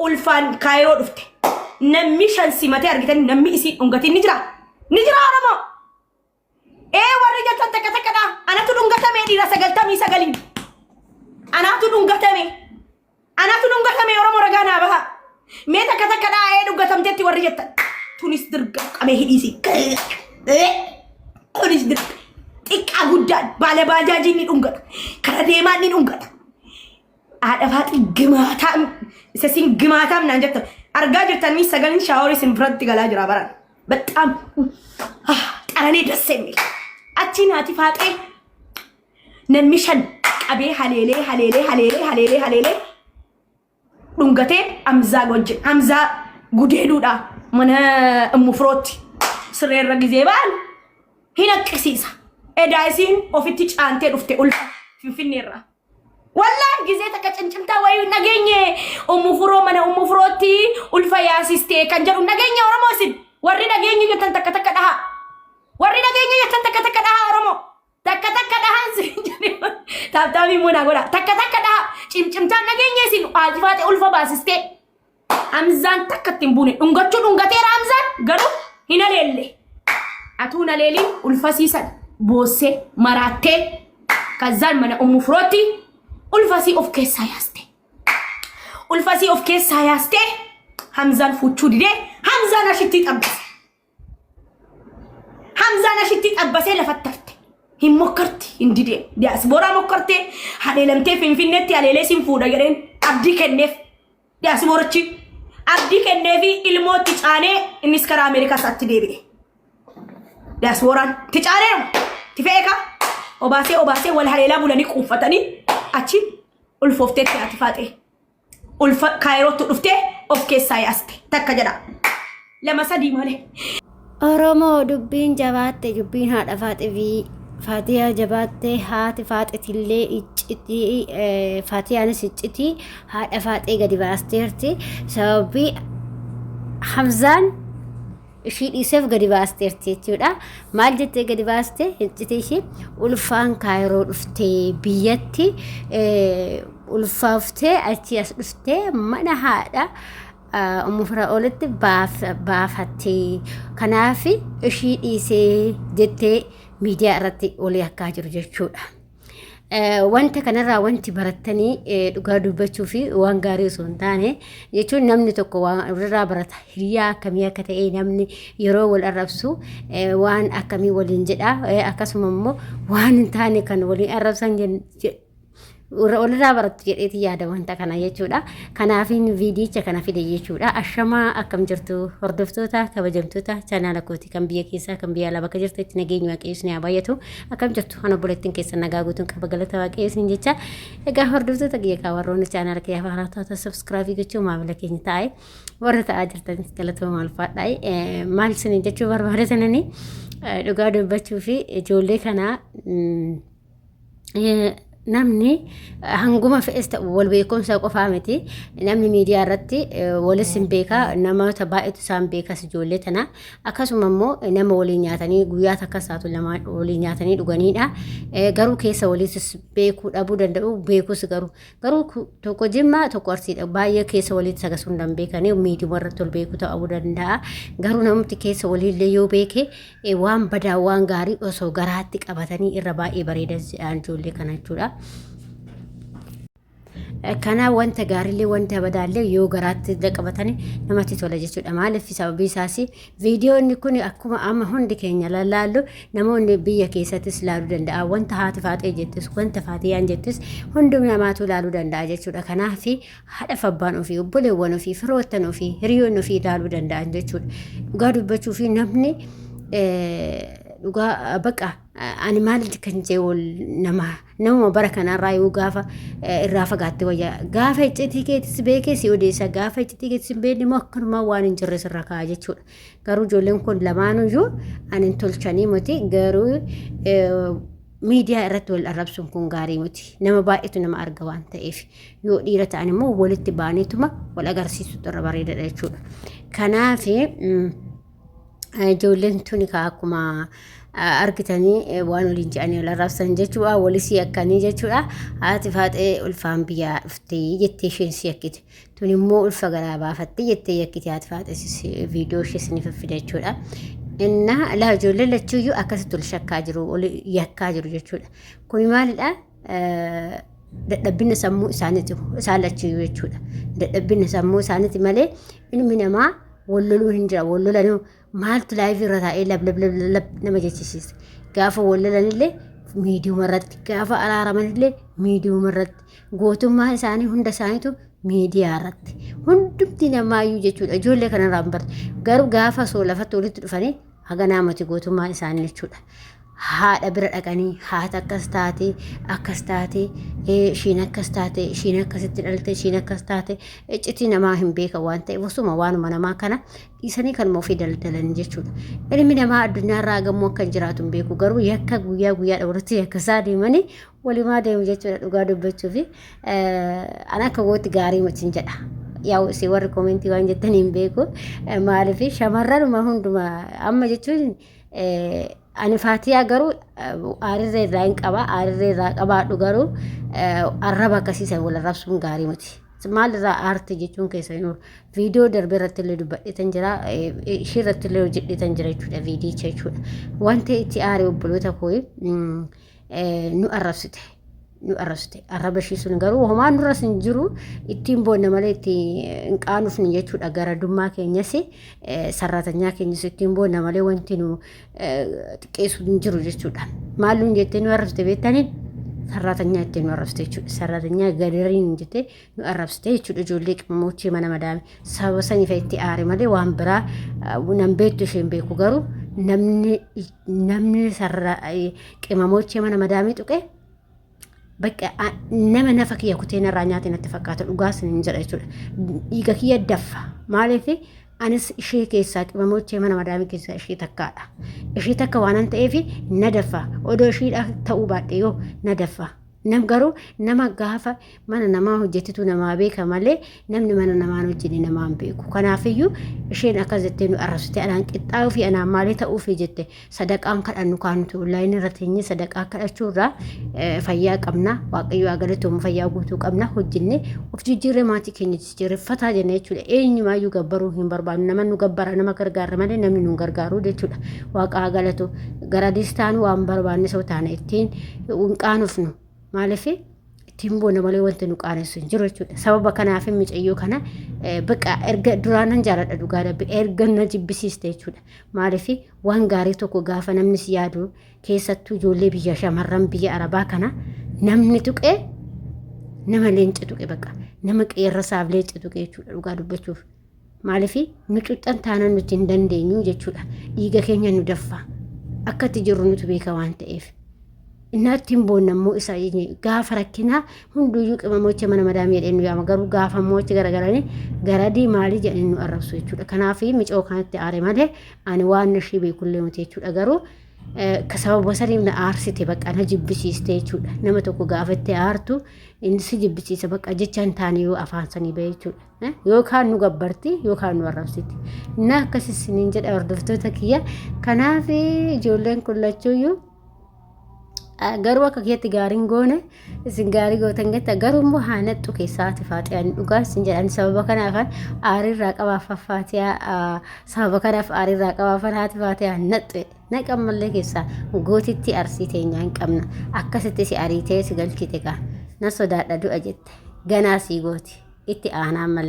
Ulfaan Kaayiroo dhufte. Namni shan simatee argitan namni isiin dhungatiin ni jira. Ni jira Oromoo. Ee warri jettan takka takkadha. Anatu dhungatame dhiira 99n. Anaatu dhungatame. Anatu dhungatame Oromoo ragaa naa baha. Mee takka takkadha ee dhungatamteetti warri jettan. Tunis dirqama qabee hidhiisi. Kunis dirqama. Xiqqaa guddaan baala baajaajiin ni dhungata. Kara deemaan ni dhungata. Haadha faaxii gimaataam isa isin gimaataam naan jettan argaa jirtanii sagaleen shaaworii isin biratti galaa jira baran. Baxaam xaranee dassee miil. Achiin haati faaxee namni shan qabee haleelee haleelee haleelee haleelee haleelee dhungatee Hamzaa wajjin Hamzaa gudeeduudha mana Ummu Firootti sireerra gizee ba'an hin haqqisiisa. Edaa isiin ofitti caantee dhufte ulfa Finfinneerraa. Wallaahi gizee takka cincimtaa wayii hin dhageenye Ummu Furoo mana Ummu Furootti ulfa yaasistee kan jedhu hin dhageenye Oromoo isin warri dhageenye jettan takka takka dhahaa. Warri dhageenye jettan takka takka dhahaa Oromoo. Takka takka dhahaan sin jedhe. Taaptaapii immoo naa godha. Takka takka dhaha. Cimcimtaan dhageenye isin haati ulfa baasistee. Hamzaan takka ittiin buune. Dhungachuu dhungateera Hamzaan garuu hin haleelle. Atuu hin haleelin ulfasii san boossee maraattee kazzaan mana Ummu Firootti ulfasii of keessaa yaaste. Ulfasii of keessaa yaastee Hamzaan fuuchuu didee Hamzaan ashittii xabbase. Hamzaan ashitti xabbasee lafatti hafte. Hin mokkarti hin didee. Diyaasbooraa mokkartee haleelamtee Finfinneetti haleelee sin fuudha jedheen abdii kenneef. Diyaasboorichi abdii kenneefi ilmootti caanee innis karaa Ameerikaa isaatti deebi'e. Diyaasbooraan itti caaneeru itti fe'ee kaa obaasee obaasee wal haleelaa bulanii quuffatanii achi ulfoofteetti haati faaxee. Ulfa kaayirootti dhuftee of keessaa yaaste takka jedha. Lama sadii malee. Oromoo dubbiin jabaatte, dubbiin haadha faaxee fi Faatiyaa jabaatte. Haati faaxetillee iccitii, Faatiyaanis iccitii haadha faaxee gadi baasteerti. Sababii Hamzaan ishii dhiiseef gadi baasteerti jechuudha. Maal jettee gadi baaste iccitii ishii? Ulfaan Kaayiroo dhuftee biyyatti ulfaaftee achii as dhuftee mana haadha Ummu Firaa'olitti baafatte. Kanaaf ishii dhiisee jettee miidiyaa irratti olii akkaa jiru jechuudha. Wanta kanarraa wanti barattanii dhugaa dubbachuu fi waan gaarii osoo hin taane jechuun namni tokko waan irraa barata. Hiriyaa akkamii akka ta'e, namni yeroo wal arrabsu waan akkamii waliin jedha, akkasuma immoo waan hin taane kan waliin arrabsan walirraa barattu jedheeti yaada wanta kana jechuudha. Kanaafin viidiyicha kana fide jechuudha. Ashamaa, akkam jirtu hordoftoota kabajamtoota chaanaala kooti, kan biyya keessaa kan biyya alaa, bakka jirtutti nageenyi waaqayyo isin haa baay'atu. Akkam jirtu? Ana obboleettiin keessan nagaa guutuun qaba, galata waaqayyo isin jecha. Egaa hordoftoota kiyya kaa warroonni chaanaala kiyya haaraa taatan subscribe gochuu maamila keenya taa'e, warra ta'aa jirtanis galatooma, ulfaadhaa. Maal isin jechuu barbaada sananii, dhugaa dubbachuu fi ijoollee kanaa namni hanguma fe'es ta'u wal beekumsa qofaa miti. Namni miidiyaa irratti walis hin beeka, namoota baay'eetu isaan beekas ijoollee tana. Akkasuma immoo nama waliin nyaatanii guyyaa takkas taatu lama waliin nyaatanii dhuganiidha. Garuu keessa waliitis beekuu dhabuu danda'u, beekus garuu garuu tokko Jimmaa tokko Arsiidha. Baay'ee keessa waliitti sagasuu hin beekanii miidiyuma irratti wal beekuu ta'uu danda'a. Garuu namni keessa waliillee yoo beeke waan badaa waan gaarii osoo garaatti qabatanii irra baay'ee bareeda jedhaan ijoollee kana jechuudha. Kanaaf wanta gaariillee wanta badaallee yoo garaatti qabatanii namatti tola jechuudha. Maaliif? Sababii isaas viidiyoonni kun akkuma amma hundi keenya lallaallu namoonni biyya keessattis ilaaluu danda'a. Wanta haati faaxee jettus, wanta faatiyaan jettus hundum namaatu ilaaluu danda'a jechuudha. Kanaaf haadha abbaan ofii, obboleewwan ofii, firoottan ofii, hiriyoonni ofii ilaaluu danda'an jechuudha. Dhugaa dubbachuu fi namni dhugaa baqa ani maal kan jee wal nama namuma bara kanarraa yoo gaafa irraa fagaatte wayya. Gaafa iccitii keetis beekee si odeessa, gaafa iccitii keetis hin beekne immoo akkanumaa waan hin jirre sirra kaa'a jechuudha. Garuu ijoolleen kun lamaanuyyuu ani hin tolchanii miti, garuu miidiyaa irratti wal arrabsuun kun gaarii miti. Nama baay'eetu nama arga waan ta'eef, yoo dhiira ta'an immoo walitti ba'aniituma wal agarsiisutu irra bareedaadha jechuudha. Kanaaf ijoolleen tuni akkuma Argitanii waan waliin jedhanii wal arrabsan jechuudha. Walis yakkanii jechuudha. Haati faaxee ulfaan biyyaa dhuftee jettee isheen si yakkite. Tun immoo ulfa garaa baafatte jettee yakkite haati faaxee viidiyoo ishee isiniif fida jechuudha. Innaa laa ijoolleen lachuuyyuu akkasitti wal shakkaa jiru, wal yakkaa jiru jechuudha. Kuni maalidha? Dadhabbina sammuu isaaniiti isaan lachuuyyuu jechuudha. Dadhabbina sammuu isaaniiti malee ilmi namaa wal loluu hin jira. Wal lolanuu maaltu laayivii irra taa'ee lab lab lab lab nama jechisiisa. Gaafa wal lolanillee miidiyuma irratti, gaafa araaramanillee miidiyuma irratti, gootummaa isaanii hunda isaaniitu miidiyaa irratti. Hundumti namaayyuu jechuudha. Ijoollee kanarraa hin bartu. Garuu gaafa soo lafatti walitti dhufanii haga naamati gootummaa isaanii jechuudha. Haadha bira dhaqanii haata akkas taate akkas taate ishiin akkas taate ishiin akkasitti dhalte ishiin akkas taate iccitii namaa hin beekan waan ta'eef osuma waanuma namaa kana dhiisanii kanuma ofii daldalan jechuudha. Ilmi namaa addunyaarraa gamoo akka hin jiraatu hin beeku garuu yakka guyyaa guyyaadha walitti yakka isaa deemanii walimaa deemu jechuudha dhugaa dubbachuu fi an akka gootti gaarii miti jedha. Yaa'u isin warri koomentii waan jettan hin beeku maaliif shamarranuma hunduma amma jechuun ani faatiyaa garuu aarirree irraa hin qaba aarirree irraa qabaadhu garuu arraba akkasiisan wal arrabsuun gaarii miti. Maal irraa aarte jechuun keessa hin oolu. Viidiyoo darbe irratti illee dubbadheetan jira ishee irratti illee hojjedheetan jira jechuudha viidiyicha jechuudha. Wanti itti aare obboloota koo nu arrabsite. Nu arrabsite. Arraba ishii sun garuu homaa nurras hin jiru ittiin boonna malee itti hin qaanufne jechuudha. Garadummaa keenyas sarratanyaa keenyas ittiin boonna malee wanti nu xiqqeessu hin jiru jechuudha. Maal nuun jettee nu arrabsite beektanii? Sarratanyaa ittiin nu arrabsite jechuudha. Sarratanyaa gadariin jettee nu arrabsite jechuudha. Ijoollee qimmochii mana madaame sababa saniif itti aare malee waan biraa nan beektu isheen beeku garuu namni namni sarra qimamochee mana madaamii tuqe bakka nama nafa kiyya kutee narraa nyaate natti fakkaata dhugaa sin jedha jechuudha. Dhiiga kiyya daffa maaliif anis ishee keessaa qimamochee mana madaamii keessaa ishee takkaadha. Ishee takka waanan ta'eef na daffa odoo ishiidha ta'uu baadhe yoo na daffa. Nam garuu nama gaafa mana namaa hojjetetu namaa beeka malee namni mana namaan hojjenne namaa hin beeku. Kanaafiyyuu isheen akkas jettee nu arrabsite anaan qixxaa'uu fi anaan maalii ta'uufi jette sadaqaan kadhannu kaan nuti onlaayinii irra teenyee sadaqaa kadhachuu irraa fayyaa qabna waaqayyo haa galatoomu fayyaa guutuu qabna hojjenne of jijjiirree maatii keenya jijjiirree fataa jenna jechuudha. Eenyumaayyuu gabbaruu hin barbaannu nama nu gabbara nama gargaarra malee namni nu hin gargaaru jechuudha. Waaqa haa galatu garadiis taanu waan barbaanne soo taana ittiin hin qaanofnu maaliif ittiin boona malee wanti nu qaanessu hin jiru jechuudha. Sababa kanaaf micayyoo kana bakka erga duraanan jaaladha dhugaa rabbi erga na jibbisiiste jechuudha. Maaliif waan gaarii tokko gaafa namni si yaadu keessattuu ijoollee biyya shamarran biyya arabaa kana namni tuqee nama leenca tuqe bakka nama qeerrasaaf leenca tuqe jechuudha dhugaa dubbachuuf. Maaliif nu cuxxan taanaan nuti hin dandeenyu jechuudha. Dhiiga keenya nu daffa. Akka itti jirru nutu beeka waan ta'eef. Innaa ittiin boonna immoo isa gaafa rakkinaa hunduyyuu qimamocha mana madaamii jedhee nu yaama garuu gaafa immoo achi garagalanii garadii maalii jedhanii nu arrabsu jechuudha. Kanaaf micoo kanatti aare malee ani waan ishii beekullee miti jechuudha garuu sababa saniif na aarsite bakka na jibbisiiste jechuudha. Nama tokko gaafa itti aartu inni si jibbisiisa bakka jecha hin taane yoo afaan sanii bahe jechuudha. Yookaan nu gabbarti yookaan nu arrabsiti. Na akkas isiniin jedha hordoftoota kiyya. Kanaaf ijoolleen kun lachuuyyuu garuu akka kiyyatti gaariin goone isin gaarii gootan jetta garuu immoo haa naxxu keessaati faaxiyaan dhugaa isin jedhan sababa kanaaf aariirraa qabaaf faatiyaa sababa kanaaf aariirraa qabaaf haati faatiyaa naxxu naqan mallee keessaa gootitti arsii teenyaa hin qabna akkasitti si ariitee si galchite kaa na sodaadha du'a jette ganaa sii gooti itti aanaa mallee.